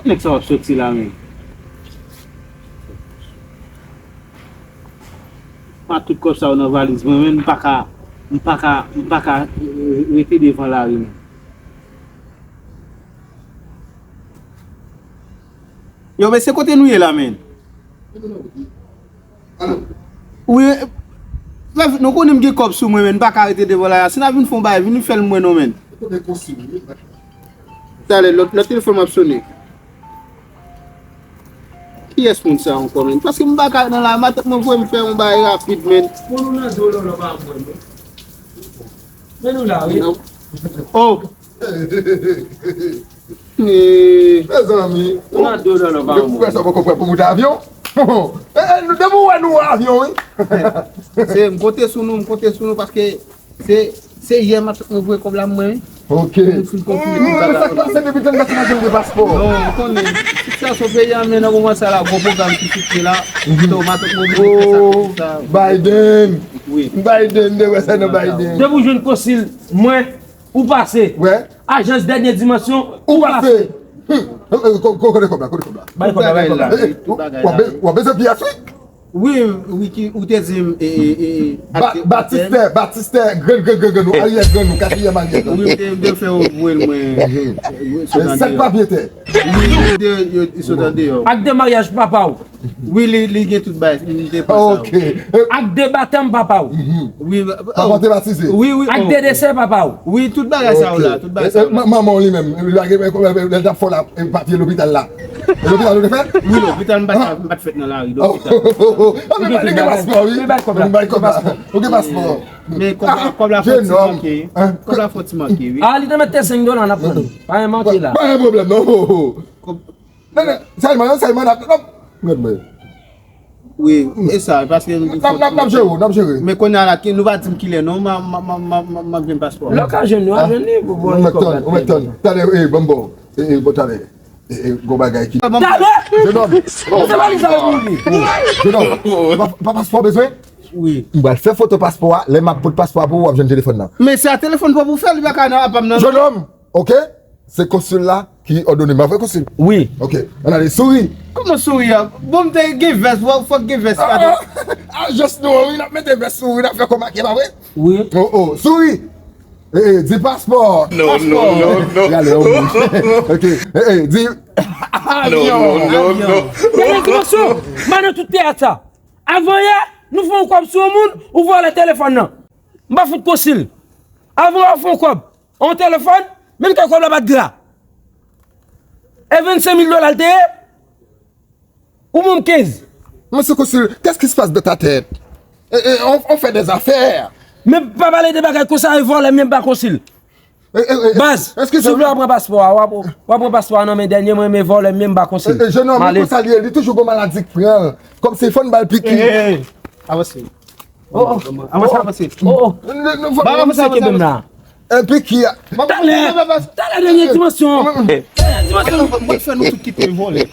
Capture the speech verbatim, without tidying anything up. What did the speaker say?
Nèg sa w ap soti la, men. Pran tout kòb sa yo nan valiz mwen, men m pa ka, m pa ka, m pa ka, eh, rete devan lari, men. Yo, mesye, kote nou ye la, men? Wi, men, nou konnen m gen kòb sou mwen, men, m pa ka rete devan lari a. Si n ap vin fè yon bagay, vin fè l mwen non, men. Talè, lòt, lòt telefòn m ap sonnen. Kiyès moun sa ankò, men? Paske m pa ka nan la, matant mwen voye m fè yon bagay rapid, men. Moun ou nan do lòlò pa mwen, men. Men nou la, wi. Oh! Eh, mezanmi. Ou nan do lòlò pa mwen. Depi w wè sa, w poko prè pou moute avyon. Eh, eh, depi w wè nou wè avyon, wi. Se, m konte sou nou, m konte sou nou, paske Se, se yè matant mwen voye kòb la mwen, wi. Ok. Moun fin konfime tout bagay. Sa k pase depi tan gate maten de paspò? Non, ou konnen, sitiyasyon peyi a, men nan moman sa la, gwo pwogram ki sou pye la. So, matant mwen voye fè sa, fè sa. Biden. Wi. Biden, de wè sa nan Biden. Depi w jwenn konsil, mwen, ou pase. Wè. Ajans Dènye Dimansyon, ou pase. Ou pase. Hum. Ko-, ko-, kote kòb la, kote kòb la? Bay kòb la, bay kòb la. Tout bagay la, wi. W ap be-, w ap bezwen pyès, wi. Wi, wi, ki, ou te di m, e, e, e, Ba-, Batistè, Batistè, grann, grann, grann, grann, ou, aryè grann, ou, katriyèm aryè grann. Wi, m te, m te fè yo voye l mwen, wi, sot andeyò. Sèt papye tè. Wi, m te, yo, yo sot andeyò. Ak de maryaj papa w. Wi, li, li gen tout bagay, li te pran sa. Ok. Ak de batèm papa w. Wi, papa w te batize. Wi, wi. Ak de desè papa w. Wi, tout bagay sa yo la, tout bagay sa yo la. Ma-, manman w li menm, li lage, lè l t ap fè w la, e, papye lopital la. E lopital ou te fè? Wi, lopital, m pa t, m pa t fèt nan lari, lopital. Oh, oh, oh, oh. Ou gen tout bagay. Ou gen paspò, wi. Ou gen paspò. Ou gen paspò. Men kòb la, kòb la fò ti manke. Kòb la fò ti manke, wi. Ah, li te mete senk dola nan poch. Pa gen manke la. Pa gen pwoblèm, non. Non, non, Simon, non, Simon, non, non. Gad mwen. Wi, e sa, paske nou... N ap, n ap, n ap jere, n ap jere. Men kounye a la, ki, nou pa di m kilè non, m a, m a, m a, m a, m a, m a jwenn paspò. Lè w ka jwenn li, w a jwenn li, pou, pou... Ou mèt tann, ou mèt tann. Talè, e, ban m ba w. E, e, bon, talè. E, e, gon bagay ki... Talè! Jenòm. Se pa li sa pou li. Jenòm, pa, pa paspò w bezwen? Wi. M pral fè foto paspò a, lè m ap pot paspò a pou ou, w ap jwenn telefòn nan. Men se a telefòn pa pou fè, li pa ka nan apa m nan. Jenòm, ok? Se konsil la ki òdone m, pa vre, konsil? Wi. Ok, ann ale, souri. Kòman souri a? Bon, m te gen vès, fò, fòk gen vès, ah, gade. Ah, jès nou an, wi, n ap mete vès sou ou, n ap fè kò make, pa vre? Wi. Oh, oh, souri. Eh, eh, di paspò. Non, non, non, non. Gade, oh, wi. Ok, eh, eh, di avyon. Non, non, non, non. Gade dimansyon, m nan tout teyat sa. Avan yè, nou fè yon kòb sou yon moun, ou vòlè telefòn nan. M pa fout konsil. Avan w ap fè yon kòb, yon telefòn, menm ke kòb la pa t gra. E vennsenk mil dola l te ye? Ou menm kenz. Monsieur Consul, qu'est-ce qui se passe dans ta tête? Eh, eh, on, on fait des affaires. Men pa pale de bagay konsa, e vòlè menm pa konsil. Eh, eh, eh, baz, souple, w ap pran paspò a, w ap, w ap pran paspò a nan men dènye, mwen, men vòlè menm pa konsil. Eh, eh, jenòm, li konsa li ye, li toujou gon maladi k pran l. Kòmsi fò n ba l piki. Eh, eh, eh. Avanse. Oh, oh. Avanse, avanse. Oh, oh. Ba avanse kenbe m la. Epi ki a... Talè, talè dènye dimansyon. Dènye dimansyon. Mwen fè nou tout kite vòlè.